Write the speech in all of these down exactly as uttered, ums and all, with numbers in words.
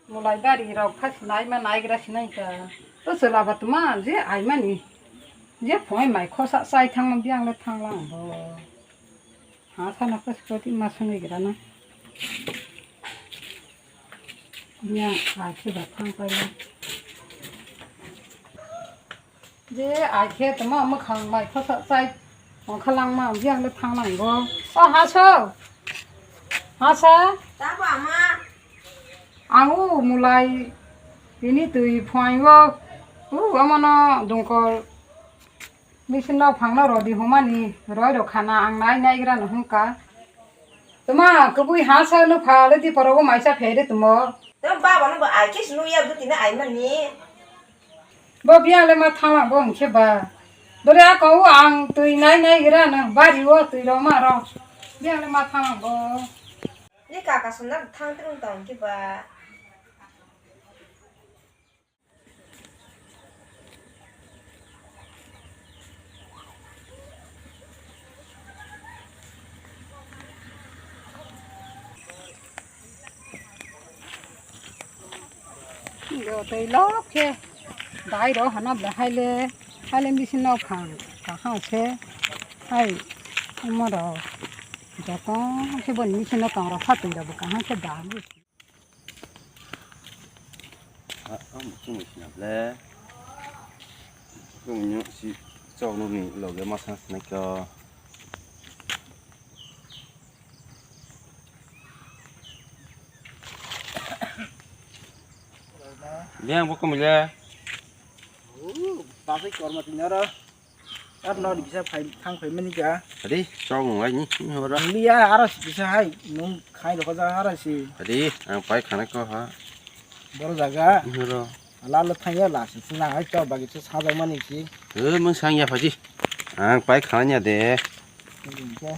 Mulai bari rok kha sinai ma naigra sinai ka. To chwla ba tuma je ai mani. Je phoi mai khosa chai thang ma biang le thang lang bo. Ha sa na kos koti ma sunai gra na. Biang ai khe ba thang pai le. Je ai khe tamo mwkhang mai khosa chai ongkha langma biang le thang nang bo. O ha so. Ha sa. Tabo ama. Ang o mulai tini twi phuaing o. U omono dungkol. Bisinno phangno rodi humani roi rok khana ang nai nai gra no hungka. Tuma kubui ha sa no pha le di porogo maisa phe de tumo. Tamo baba no bo ai khe sunu ya do tini ai mani. Bo biang le ma thalang bo hwnkhe ba. Dore a kau ang twi nai nai gra no bari o twi roma ro. Biang le ma thalang bo. Ni kaka suna thang tung tong khe ba. Yo tei lok khe dai ro hana bla haile haile bisinno phang kaham se hai omo ro joto khe boni bisinno tong ro phatwi ro bo kaham se dai. Ah, ah, muchung muchung le. Muchung nyo si chok nung ni loge ma sang snack ko. Biang bo komile. Pasai korma tinara. Ar no bisa phai thang phai mani ka. Adi, chong ngai ni, ni hora. Liya ara si bisa hai nung khai ro ja ara si. Adi, ang pai khana ko ha. Boro jaga. Ni hora. Lalo thang ya la si sina hai chok bagi se sajak mani si. Eh, mung sang ya phaji. Ang pai khana nya de. Ini ke.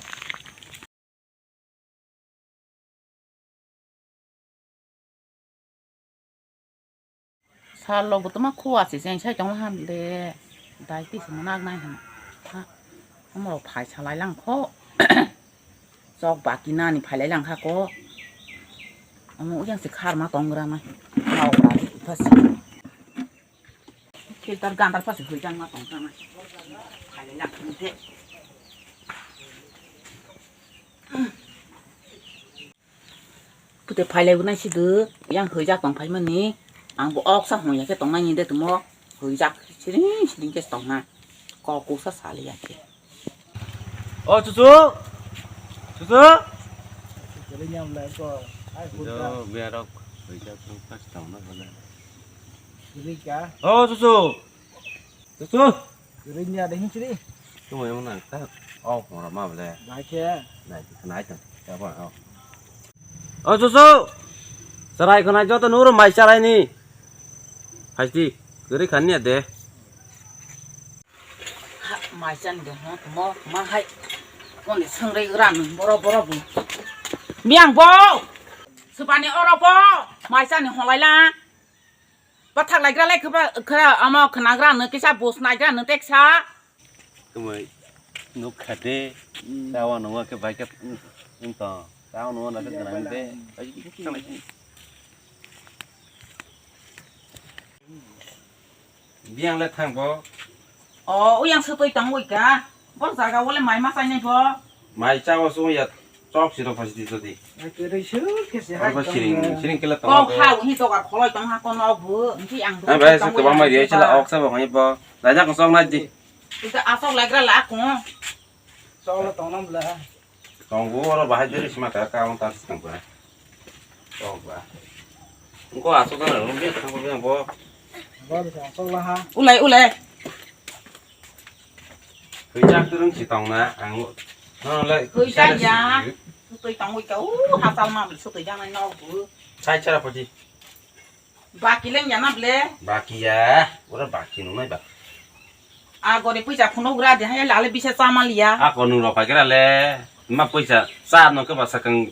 Sal rok bo toma khua se cheng sai tong ham de. Dai ti se manak nai ham. Ha. Omo rok phai salai lang kho. Chok baki nani phai lai lang kha ko. Omo yang se khar ma tong gra nai. Khao ba ti phas. Filter gandar phas hui jang ma tong gra nai. Phai lai lang kho de. Pute phailai bo nai sidu, yang hwijak tong phaimani, ang bo oksa hongya khe tongnai ni de tumo, hwijak siring siring khe tongna, kok kusa saliya khe. O chuchu, chuchu. Kwrwi ni amlai ko, ai hwnka. Jo, biarok hwijak tong pas tongna hwnna. Kwrwi ka. O chuchu, chuchu. Kwrwi ni ada hinsiri. Tumo yang nang ta, oh, mora ma bole. Bai khe. Nai, nai tong, ta ba, oh. O chuchu! Chwrai khwnai joto nuro mai chwraini. Phaidi, kwrwi khani ya de. Ha, mai chani de, ho, mo, ma hai. Koni sangrai gran, boro, boro bu. Miang bo! Subani oro bo! Mai chani holai la. Bathak lai gra lai khaba, khara, amo khwnagra no kisa bus naigra no teksa. Tumai nuk khade, tawa nungwa khe bai khe, mm, mm, to, tawa nungwa na khe gwnang de. Biyang le thang bo. O, uyang swtwi tong ui ka. Bo jaga o le mai ma chainai bo. Mai cha o sung ya chok si rok phasi di jodi. Ai, kwrwi suk khe se hai tong siring, siring kela tong. Kok ha uni togar kholoi tong ha kono bu. Nti ang. Hai bai se kwbang mai riya chela ok sa bo ngai bo. Laina ko sok nai di. Ita asok lagra la ko. Sok la tong nam bla. Tong bo oro bahai diri sima ka ka on tar sitang ba. Sok ba. Ko asok na ro bi thang bo bo. Bo asok la ha. Ulai, ulai. Hwijak twrwng si tongna ang no le hwijak ya. Sutwi tongwi ka u hasal ma sutwi jang nai no bu. Sai chara pati. Baki leng ya na ble. Baki ya, ora baki nung nai ba. A gori puisa phunuk gra de hai lale bisa chama liya. A ko nung rok paikra le. Ma puisa cha no ke ba sakang.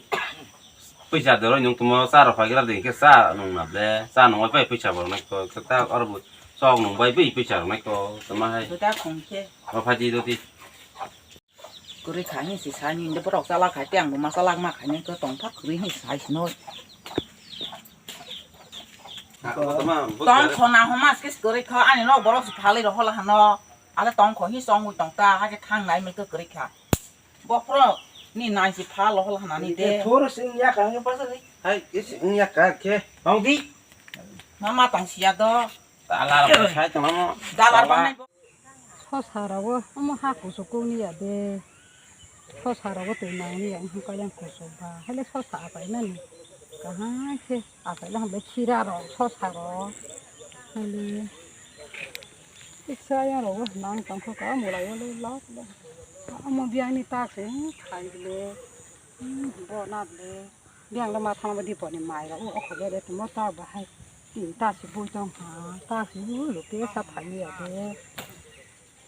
Puisa de roi nung tumo cha rok paikra de ke cha nung na ble. Cha nung bai puisa bo nai ko ta or bu. Sok nung bai bai puisa rok nai ko tama hai. Sudah khong khe. Ba phaji doti. Kwrwi khai hinwi si sai ni, borok chala khai tei ang bo ma chalak ma khai nai khe tong phak kwrwi hinwi sai si noi. Tong kho na homa skis kwrwi kha, ani nok borok se phalwi rw hola hano. Ale tong kho hi song wi tong ta, ha khe thang nai mil kwrwi kha. Bokhorok ni nai se phal rw hola hana ni de. Thoro sing ya ka ngi pasa ni. Hai, is ing ya ka khe. Tong di. Mama tong sia do. Ala ro sai tong mo. Dalar banai. Sosa rogo omo ha kuchuk kuk ni ya de. Sosa rogo twi nang li ya, wngkha kailang kuchuk ba. Haile sosa apai nani. Kaham khe apai lang le khira rok, sosa rok. Haile. Tiksa yang rogo nang tong kha ka mulai le lak le. Omo biyang ni tak se khai le. Hmm, bo nat le. Biyang le ma thang ba di poni mai rok. O khole le tumo ta ba hai. Tin ta si bui tong ha. Ta si u lo ke sa phai ya de.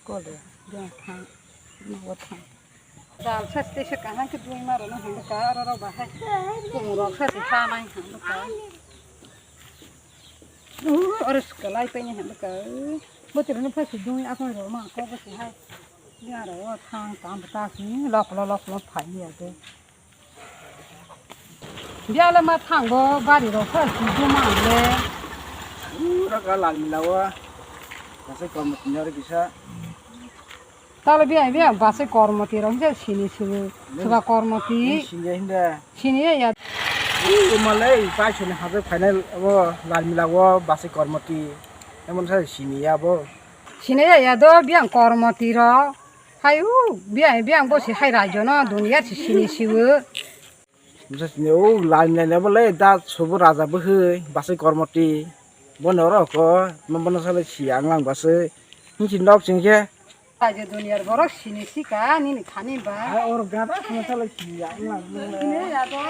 Kole, jang thang, nogo thang. Dal sa ste se kaham khe dui ma rwna hwnwi ka, oro rok bahai. Kum rok sa se kha nai hwnwi ka. Oro swkalai paini hwnwi ka. Bwtwrwno pha se dui akhoi rok ma kok se hai. Jang rok thang tam ta si lok lo lok lo phai ya de. Biyale ma thango bari rok khe sijuma le. Ura ka lal mila wa. Basai kormo tini aro kisa. Talo biya biya basai kormo ti rok je sini sini. Suba kormo ti. Sini hinda. Sini ya. Ui, malai, pai sini hajar final abo lal mila wa basai kormo ti. Emon sa sini ya bo. Sini ya ya do biya kormo ti rok. Hai u, biyang, biyang bo se hai raijo no, duniya se sini siwo. Bwsa sini o, line line bo le, da sobo raja bo hoi, basai kormoti. Bo no oro ko, mo bono sale si ang lang basai. Hinsi nok sing khe. Raijo duniyar borok sini sika, nini thani ba. Hai oro gada, mo sale si ang lang. Sini ya do.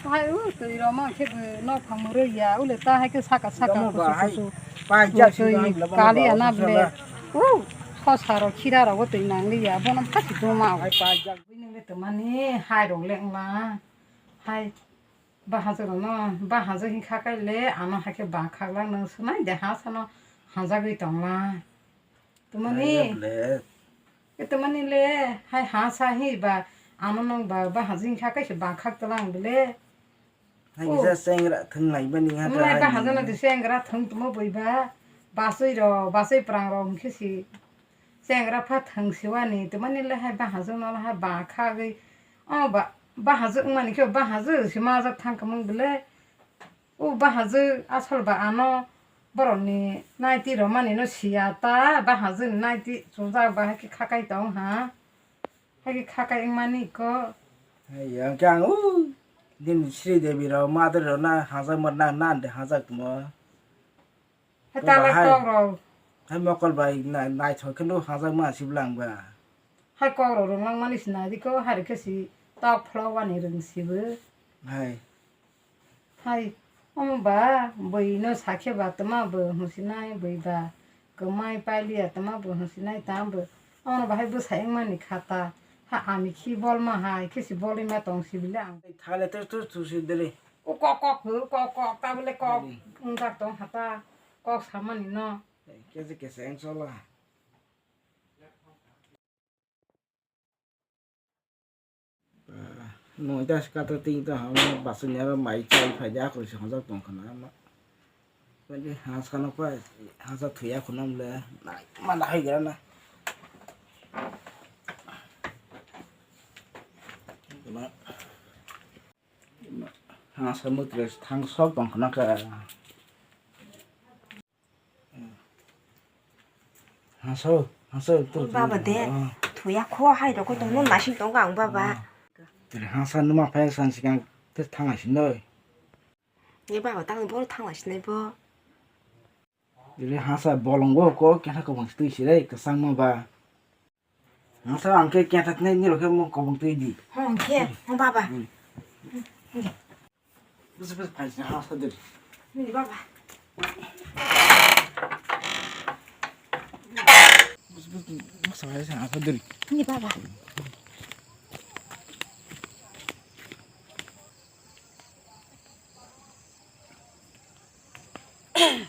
Hai u, twi roma khe bo nok phang moro ya, ule ta hai khe saka saka kusu kusu. Pai jak sini ang lang. Kali ana ble. U, sosa rok, khira rok bo twi nang li ya, bono pha si duma. Hai pai jak. Bini le twmani hai rok le wngla. Hai bahajwk rokno, bahajwk hinkha khe le ano hai khe ba khakla nwng swnai de ha sano hajagwi tongla. Twmani. Hai le. E twmani le hai ha sa hi ba ano nang ba bahajwk hinkha khe se ba khak tlang bele. Hai kisa chengra thwng lai bani ha. Wngmani bahajwk no de chengra thwng tongmo bui ba. Basui rok, basui pwrang rok hinkhe si. Chengra pha thwng siwani, twmani le hai bahajwk no le hai ba khagwi, o ba, bahajwk wngmani khe bahajwk se majak thang kwmwng bwle. O bahajwk asol ba ano borokni naiti romani no siya ta, bahajwk ni naiti chujak ba hai khe khakai tong ha, hai khe khakai wngmani ko. Hai, ang khe ang o, din Sri Devi rok, Madri rok na hajak ma na, na de hajak mo. Hai talai kok rok. Hai mokol bai naithok khe no hajak ma siblang ba. Hai kok rok rwng langmani sinai di ko, hai khe si tok phlok wani rwng sibo. Hai. Hai, omo ba, bui no sakhe ba tma bo hwnsinai, bui ba kwmai pailiya tma bo hwnsinai, tamo bo. Omo bahai bwsai wngmani kha ta. Ha, ami khi bolma hai khe si bolima tong sibile ang. Thale tu tu tu si dele. O kok kok hw, kok kok, ta bole kok wngkha tong hata, kok samani no. Kesi kesi ang sola. Nui ta sika to ting to hamo basuni aro mai chai phai de akoi se hojak tong khana ama. Bani ha sano pa ha sa thuya khuna mle nai mana hai gra na. Ha sa mutre thang sok tong khana ka. Haso, haso, to. Baba de, thuya kho hai rok tong no nasing tong ang baba. Tere hasa numa phai san sikang te thang asi noi. Ni baba tang bor thang asi nai bo. Tere hasa bolong go ko kena ko bang tui sire kasang ma ba. Nasa ang khe kya tak nai ni rokhe mo kobong twi di. Hong khe, hong baba. Bus bus phai sa ha sa diri. Ni baba. Bus bus masa phai sa ha sa diri. Ni baba.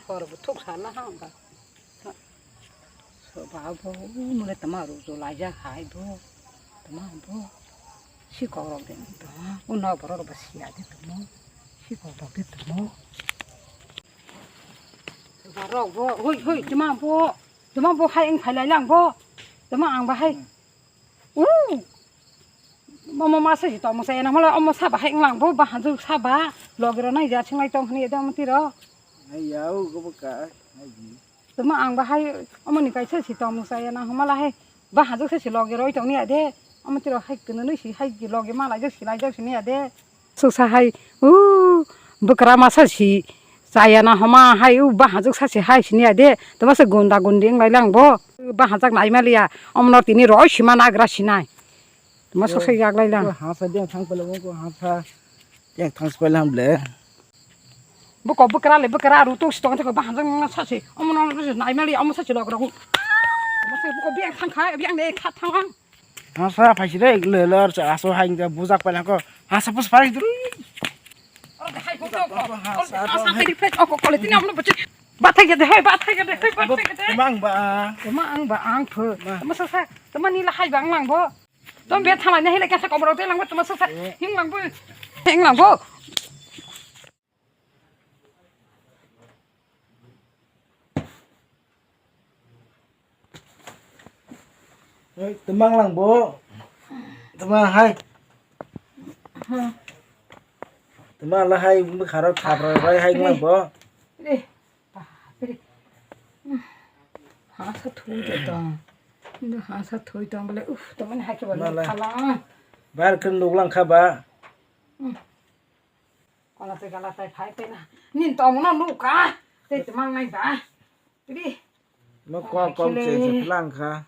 Hor bo thuk sana ha ba. So ba bo mule tama ru jo laija hai bo. Tama bo. Si ko ro de tama. U no boro ro ba si ya de tama. Si ko ro de tama. Rok bo, hui, hui, tuma bo, tuma bo hai wng phai lai lang bo. Tuma ang bahai. U. Omo masa si tongmo saya na mala omo saba hai wng lang bo, bahanjuk saba. Logiro nai ja singlai tong hini ede omo tiro. Hai ya, u go bo ka. Hai di. Tuma ang bahai omo ni kaisa si tongmo saya na mala hai. Bahanjuk se si logiro tong ni ade. Omo tiro hai kunu nui si hai logi malai jak si lai jak si ni ade. Suksa hai, u, bwkra masa si chaya na homa hai, u, bahajak sa si hai sini ya de, toma se gunda gundi wng lai lang bo, bahajak nai ma liya, omo no tini roi sima nagra sinai, toma suksa yak lai lang. Hasa de thang pele ko hasa, yang thang pele ham le. Buko bwkra le bwkra aru tuk si tong thang bahajak sa si, omo no nai ma liya, omo sa si log rok, toma se buko biang thang kha, biang de kha thang. Hasa phaisire le le aso hai bujak pai nangko. Hasa pus pai duri. Oro de hai ko ko. Hasa hai refresh ko ko le tini amlo bachin. Bathai gede hai bathai gede hai bathai gede. Mang ba. Toma ang ba ang pho. Toma sasa toma nila hai bang lang bo. Tom be thala ne hele kasa komro te lang bo toma sasa. Hing lang bo. Hing lang bo. Tuma lang bo. Tuma hai. Tuma la hai bwkharo thapra bai hai lang bo. Re, bapre. Hasa thui de tong. Hasa thui tong bole uf toma ni hai ke bole thala. Bar kan lok lang kha ba. Kola te gala tai phai pe na. Nin tong no nuka. Te te mang nai ba. Tri. No ko kom che che lang kha.